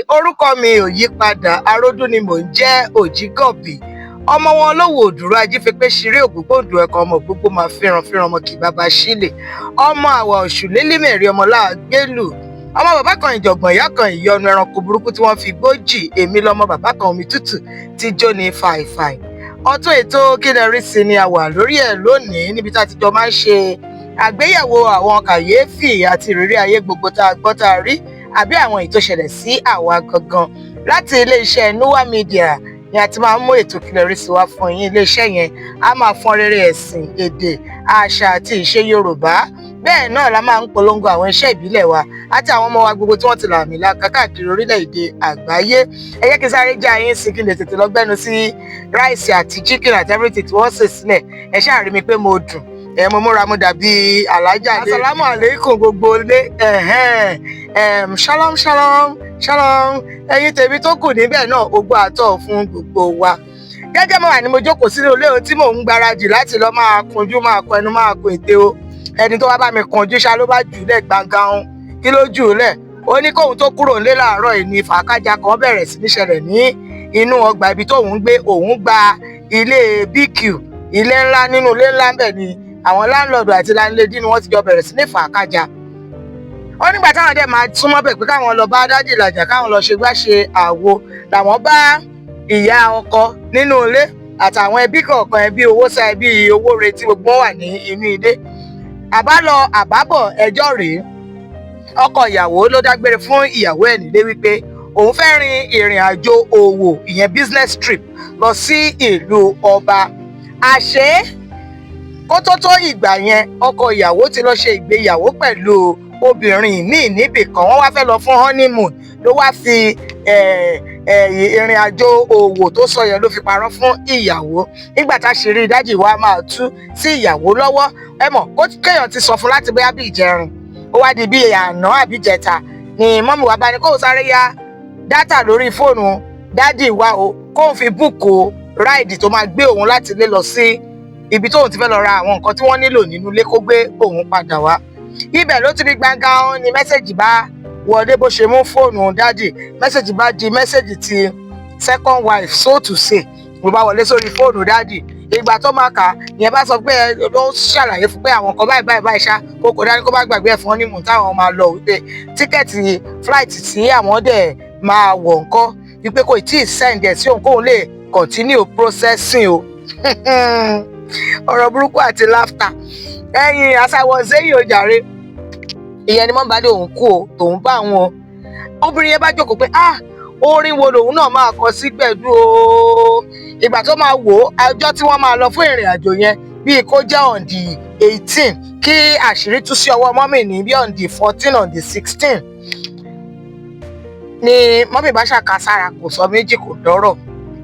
Orúkọ mi ò yí padà, Aródún ni mò ń jẹ́. Òjìgọ̀bì ọmọ wọn lówó òdúró ajífẹpẹ ṣeré ògbógbòǹdù ẹkọ ọmọ gbogbo máa fẹ́ràn fẹ́ràn ọmọ kì bàbá sílẹ̀ ọmọ àwà òṣù lélẹmẹrí ọmọ láàgbélù ọmọ bàbá kan ìjọ̀gbọ̀n, ìyá kan ìyọnu ẹranko burúkú tí wọ́n fi gbójì. Èmi lọmọ bàbá kan omi tútù tí jó ní fàìfàì. Ọtún ètò Kí Lẹ Rí Sí ni a wà lórí ẹ̀ lónìí, níbi tá a ti jọ máa ń ṣe àgbéyẹ̀wò àwọn kàyéfì àti ìrírí ayé gbogbo tá a gbọ́, tá a rí, àbí àwọn èyí tó ṣẹlẹ̀ sí àwa gangan. Láti iléeṣẹ́ Noah Media ni a ti máa ń mú ètò Kí Lẹ Rí Sí wá fún yín. Iléeṣẹ́ yẹn a máa fọ́n rere ẹ̀sìn, èdè, àṣà àti ìṣe Yorùbá. Bẹ́ẹ̀ náà la máa ń polongo àwọn iṣẹ́ ìbílẹ̀ wa àti àwọn ọmọ wa gbogbo tí wọ́n ti làmì laka káàkiri orílẹ̀-èdè àgbáyé. Ẹ jẹ́ kí n sáré já yín sí, kí n lè tètè lọ gbẹ́nu sí rice àti chicken àti everything tí wọ́n sè sílẹ̀. Ẹ ṣáà rí mi pé mo dùn ẹ, mo múra, mo dàbí alájà. Asalaamu aleykum gbogbo ilé. Shalom, shalom, shalom. Ẹ̀yin tèmi tó kù níbẹ̀ náà, ogbó àtọ̀ fún gbogbo wa. Gẹ́gẹ́ mo wà ní mo jókòó sínú ilé o, tí mò ń gbáradì láti lọ máa kunjú, máa kọ ẹnu, máa kọ ète o. Ẹni tó wá bá mi kunjú ṣá ló bá jù lẹ̀ gbàngàn. Kí ló jù lẹ̀? Ó ní kóun tó kúrò nílé láàárọ̀ yìí ní fàákájà kan bẹ̀rẹ̀ sí ní ṣẹlẹ̀ ní inú ọgbà ibi tóun ń gbé. Òun gba ilé BQ, ilé ńlá. Nínú ilé ńlá ń bẹ̀ ni àwọn landlord àti landlady ni wọ́n ti jọ bẹ̀rẹ̀ sí ní fàákájà. Ó nígbà táwọn dẹ̀ máa súnmọ́ bẹ̀ pé káwọn lọ bá daddy làjà, káwọn lọ ṣe gbá ṣe àwo, làwọn bá ìyá ọkọ nínú ilé àtàwọn ẹbí kọ̀ọ̀kan, ẹbí owó sá, ẹbí owó retí, gbogbo wọn wà ní inú ilé. Àbálọ àbábọ̀ ẹjọ́ rèé. Ọkọ ìyàwó ló dágbére fún ìyàwó ẹ̀ nílé wípé òun fẹ́ rin ìrìn àjò òwò, ìyẹn business trip, lọ sí ìlú ọba. Àṣé kó tó tó ìgbà yẹn, ọkọ ìyàwó ti lọ ṣe ìgbéyàwó pẹ̀lú obìnrin míì níbì kan. Wọ́n wá fẹ́ lọ fún honeymoon, ló wá fi ìrìn àjò òwò tó sọ yẹn ló fi parọ́ fún ìyàwó. Nígbà tá a ṣe rí daddy wa máa tú sí ìyàwó lọ́wọ́, ẹ mọ̀ kó kéèyàn ti sọ fún láti bóyá bí ìjẹrin, ó wá di bí àná àbí ìjẹta ni mummy wa bá ní kóun sáré ya data lórí fóònù daddy wa o, kóun fi book ride tó máa gbé òun láti ilé lọ sí ibi tóun ti fẹ́ lọ ra àwọn nǹkan tí wọ́n nílò nínú ilé, kó gbé òun padà wá. Ibẹ̀ ló ti rí gbangba ní message bá wọlé. Bó ṣe mú fóònù daddy, message bá di message ti second wife, so to say, mo bá wọlé sórí fóònù daddy. Ìgbà tó máa kà ìyẹn bá sọ pé ẹ ló ń ṣàlàyé fún pé àwọn nǹkan báyìí báyìí báyìí ṣá, kó kò dání, kó bá gbàgbé ẹ̀ fún honeymoon táwọn máa lọ, wípé ticket flight tí àwọn dẹ̀ máa wọ̀ ńkọ́, wípé kò tí ì send ẹ̀ sí òun kóun lè continue processing o. Ọ̀rọ̀ burúkú àti laughter. Ẹ̀yin àṣàwọ̀ sẹ́yìn ojàre, ìyẹn ni mọ́ bá dé òun kú o, tòun bá àwọn o. Obìnrin yẹn bá jókòó pé, ah, orin wo lòun náà máa kọ sí gbẹ̀du o? Ìgbà tó máa wò ó, ọjọ́ tí wọ́n máa lọ fún ìrìn àjò yẹn, bíi kó jẹ́ on the 18, kí àṣírí tú sí ọwọ́ mummy ní bí on the 14, on the 16, ni mummy bá ṣàkàsára, kò sọ méjì, kò dọ́rọ̀.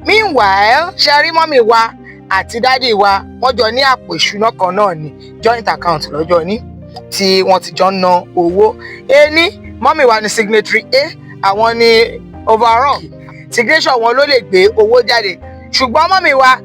Meanwhile, ṣe rí mummy wa àti daddy wa, wọ́n jọ ní àpò ìṣúná kan náà ní joint account lọ́jọ́ ní tí wọ́n ti jọ ń ná owó. Ení mummy wa ní signatory A, àwọn ní overall signature wọn ló lè gbé owó jáde. Ṣùgbọ́n mummy wa,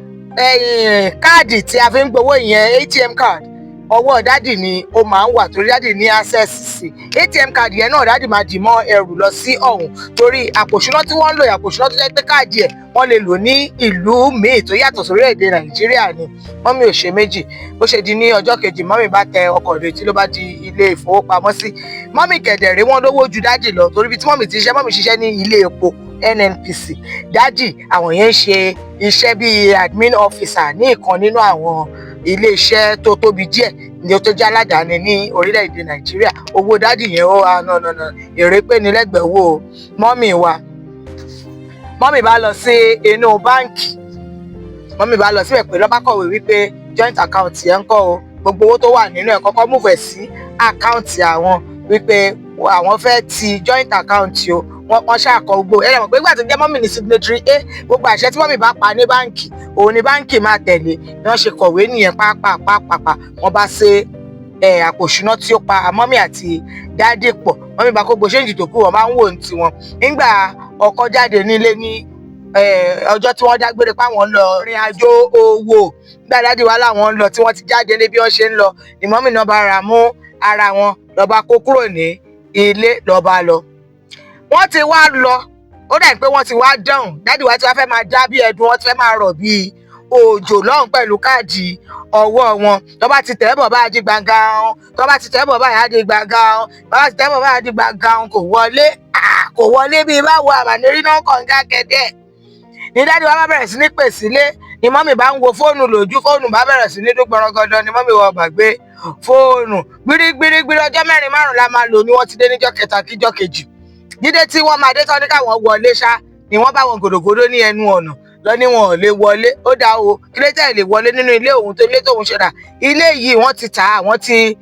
káàdì tí a fi ń gbowó, ìyẹn ATM card, ọwọ́ daddy ni ó máa ń wà, torí daddy ní access sí ATM card yẹn náà. Daddy máa dì mọ́ ẹrù lọ sí ọ̀hún, torí àpò ìṣúná tí wọ́n ń lò, àpò ìṣúná tó jẹ́ pé káàdì ẹ̀ wọ́n lè lò ní ìlú míì tó yàtọ̀ sórílẹ̀-èdè Nàìjíríà ni. Mummy ò ṣe méjì. Bó ṣe di ní ọjọ́ kejì, mummy bá tẹ ọkọ̀ ìrètí, ló bá di ilé ìfowópamọ́sí. Mummy kẹ̀dẹ̀rẹ́, wọ́n lówó ju daddy lọ, torí bí tí mummy ti ṣiṣẹ́, mummy ṣiṣẹ́ ní ilé epo NNPC. Daddy àwọn yẹn ń ṣe iṣẹ́ bíi admin officer ní ìkan nínú àwọn iléeṣẹ́ tó tóbi díẹ̀ ní ó tó jẹ́ aládàáni ní orílẹ̀-èdè Nàìjíríà. Owó daddy yẹn ó wà nà èrè pé ní lẹ́gbẹ̀ẹ́ owó mummy wa. Mummy bá lọ sí inú báǹkì, mummy bá lọ síbẹ̀ pé lọ́ba kọ̀wé wípé joint account yẹn ń kọ́ o, gbogbo owó tó wà nínú ẹ̀, kọ́kọ́ move ẹ̀ sí account àwọn, wípé àwọn fẹ́ ti joint account o. Wọ́n ṣàkọ gbogbo ẹ̀ lẹ́mọ̀ pé ìgbà tó jẹ́ mummy ní signatory A, gbogbo àṣẹ tí mummy bá pa ní báǹkì, òun ni báǹkì máa tẹ̀lé. Bí wọ́n ṣe kọ̀wé nìyẹn pápápápápá. Wọ́n bá ṣe àpò ìṣúná tí ó pa mummy àti daddy pọ̀. Mummy bá kó gbogbo change tó kù, wọ́n máa ń wò ní tiwọn. Nígbà ọkọ jáde nílé ní ọjọ́ tí wọ́n dágbére páwọn ń lọ rìn àjò òwò, nígbà daddy wa láwọn ń lọ, tí wọ́n ti jáde ní bí wọ́n ṣe ń lọ ni mummy náà bá ra mú ara wọn, lọ́ba kó kúrò ní ilé, lọ́ba lọ. Wọ́n ti wá lọ. Ó dà pé wọ́n ti wá dán. Daddy wa ti wá fẹ́ máa dá bí ẹdun, wọ́n ti fẹ́ máa rọ̀ bí òjò lọ́hùn pẹ̀lú káàdì ọwọ́ wọn. Tó bá ti tẹ̀ bọ̀ bá di gbàngàn, tó bá ti tẹ̀ bọ̀ bá di gbàngàn, tó bá ti tẹ̀ bọ̀ bá di gbàngàn, kò wọlé, kò wọlé. Bíi báwo? Àmàlérí náà kànga kẹ̀dẹ̀ ní daddy wa bá bẹ̀rẹ̀ sí ní pè sílé, ni mummy bá ń wo fóònù lójú, fóònù bá bẹ̀rẹ̀ sí ní dún gbọ̀rọ̀gọ̀dọ̀, ni mummy wọ gbàgbé fóònù gbírígbírígbírí. Ọjọ́ mẹ́rin márùn-ún la máa lò ní wọ́n ti dé níjọ́ kẹta kíjọ́ kejì. Dídé tí wọ́n máa dé tán ní káwọn wọlé ṣá, ni wọ́n bá wọn gòdògòdó ní ẹnu ọ̀nà lọ ní wọn ò lè wọlé. Ó dá o, kí ló tẹ̀ lè wọlé nínú ilé òun tó ilé tóun ṣe rà? Ilé yìí wọ́n ti tà á, wọ́n ti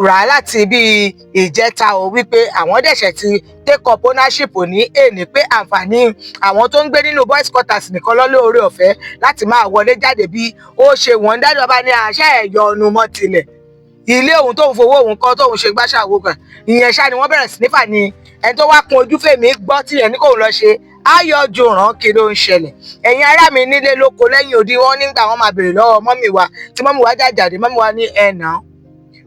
rà á láti bíi ìjẹta o, wípé àwọn dẹ̀ṣẹ̀ ti take up ownership ní èní, pé àǹfààní àwọn tó ń gbé nínú boys quarters nìkan lọ́lé oore ọ̀fẹ́ láti máa wọlé jáde bí ó ṣe wọ́n. Dájú bàbá ní àṣẹ ẹ̀yọ ọ̀nù mọ́ tilẹ̀ ilé òun tóun fowó òun kọ́, tóun ṣe gbáṣàwó kan ìyẹn ṣá ni wọ́n bẹ̀rẹ̀ sí nífà ní ẹni tó wá kun ojú fèmí gbọ́ tí ẹni kò lọ ṣe ayọ̀jùràn. Kí ló ń ṣẹlẹ̀, ẹ̀yin ará mi nílé lóko lẹ́yìn odi? Wọn nígbà wọn máa béèrè lọ́wọ́ mummy wa, tí mummy wa jàjàde, mummy wa ní ẹ̀nà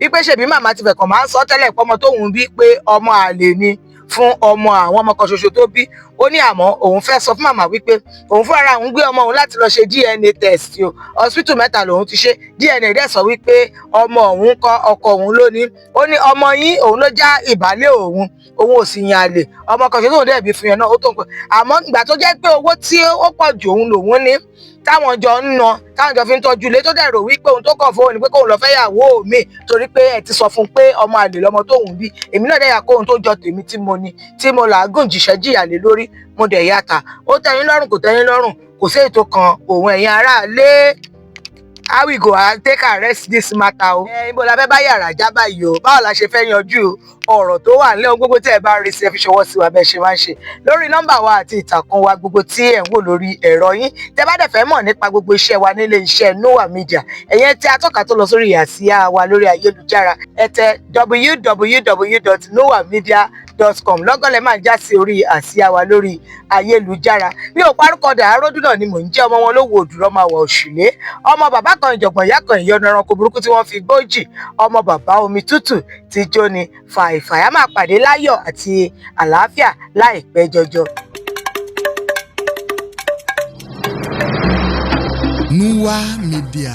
wípé ṣèbí màmá ti fẹ̀kàn máa ń sọ tẹ́lẹ̀ pọ́mọ tóun bí pé ọmọ àlè ni fún ọmọ àwọn ọmọ kan ṣoṣo tó bí. Ó ní àmọ́ òun fẹ́ sọ fún màmá wípé òun fúnra òun gbé ọmọ òun láti lọ ṣe DNA test o. Hospital mẹ́ta lòun ti ṣe DNA, dẹ̀ sọ wípé ọmọ òun kọ́, ọkọ òun ló ní. Ó ní ọmọ yín òun ló já ìbálẹ̀ òun, òun ò sì yàn àlè. Ọmọ kan ṣoṣo tóun dẹ̀ bí fún yẹn náà ó tó nǹkan. Àmọ́ ìgbà tó jẹ́ pé owó tí ó pọ̀ jù òun lòun ní, táwọn jọ ń ná, táwọn jọ fi ń tọ́jú ilé, tó dẹ̀ rò wípé ohun tó kàn fóun ni pé kóun lọ fẹ́ yàwó mi, torí pé ẹ ti sọ fún un pé ọmọ àlè lọmọ tóun bí. Èmi náà dẹ̀ yà kóhun tó jọ tèmi tí mo ní, tí mo làágùn jìṣẹ́ jìyà lé lórí, mo dẹ̀ yàtà. Ó tẹ́yín lọ́rùn, kò tẹ́yín lọ́rùn, kò sí ètò kan òun. Ẹ̀yin aráalé, how we go take arrest this matter o? Ẹ ibo la fẹ́ bá yàrá já báyìí o? Báwo la ṣe fẹ́ yanjú ọ̀rọ̀ tó wà nílẹ̀? Ohun gbogbo tí ẹ bá ń rí sí, ẹ fi ṣọwọ́ sí wa bẹ́ẹ̀ ṣe máa ń ṣe lórí nọ́mbà wa àti ìtàkùn wa gbogbo tí ẹ̀ ń wò lórí ẹ̀rọ yín. Tẹ́ bá dẹ̀ fẹ́ mọ̀ nípa gbogbo iṣẹ́ wa nílé iṣẹ́ Noah Media, ẹ̀yẹn tí atọ́ka tó lọ sórí àsíá wa lórí ayélujára, ẹ tẹ www.noahmedia.com, lọ́gán lẹ́ máa já sí orí àsíá wa lórí ayélujára. Mi ò parúkọ dà, Aródúnà ni mò ń jẹ́. Ọmọ wọn ló wo òdùrọ̀ máa wọ̀ òṣùlé, ọmọ bàbá kan ìjọ̀gbọ̀n, ìyá kan ìyọnu, ẹranko burúkú tí wọ́n fi gbójì, ọmọ bàbá omi tútù tí jóni fàìfàì. Á máa pàdé láyọ̀ àti àlàáfíà láìpẹ́ jọjọ. Noah Media.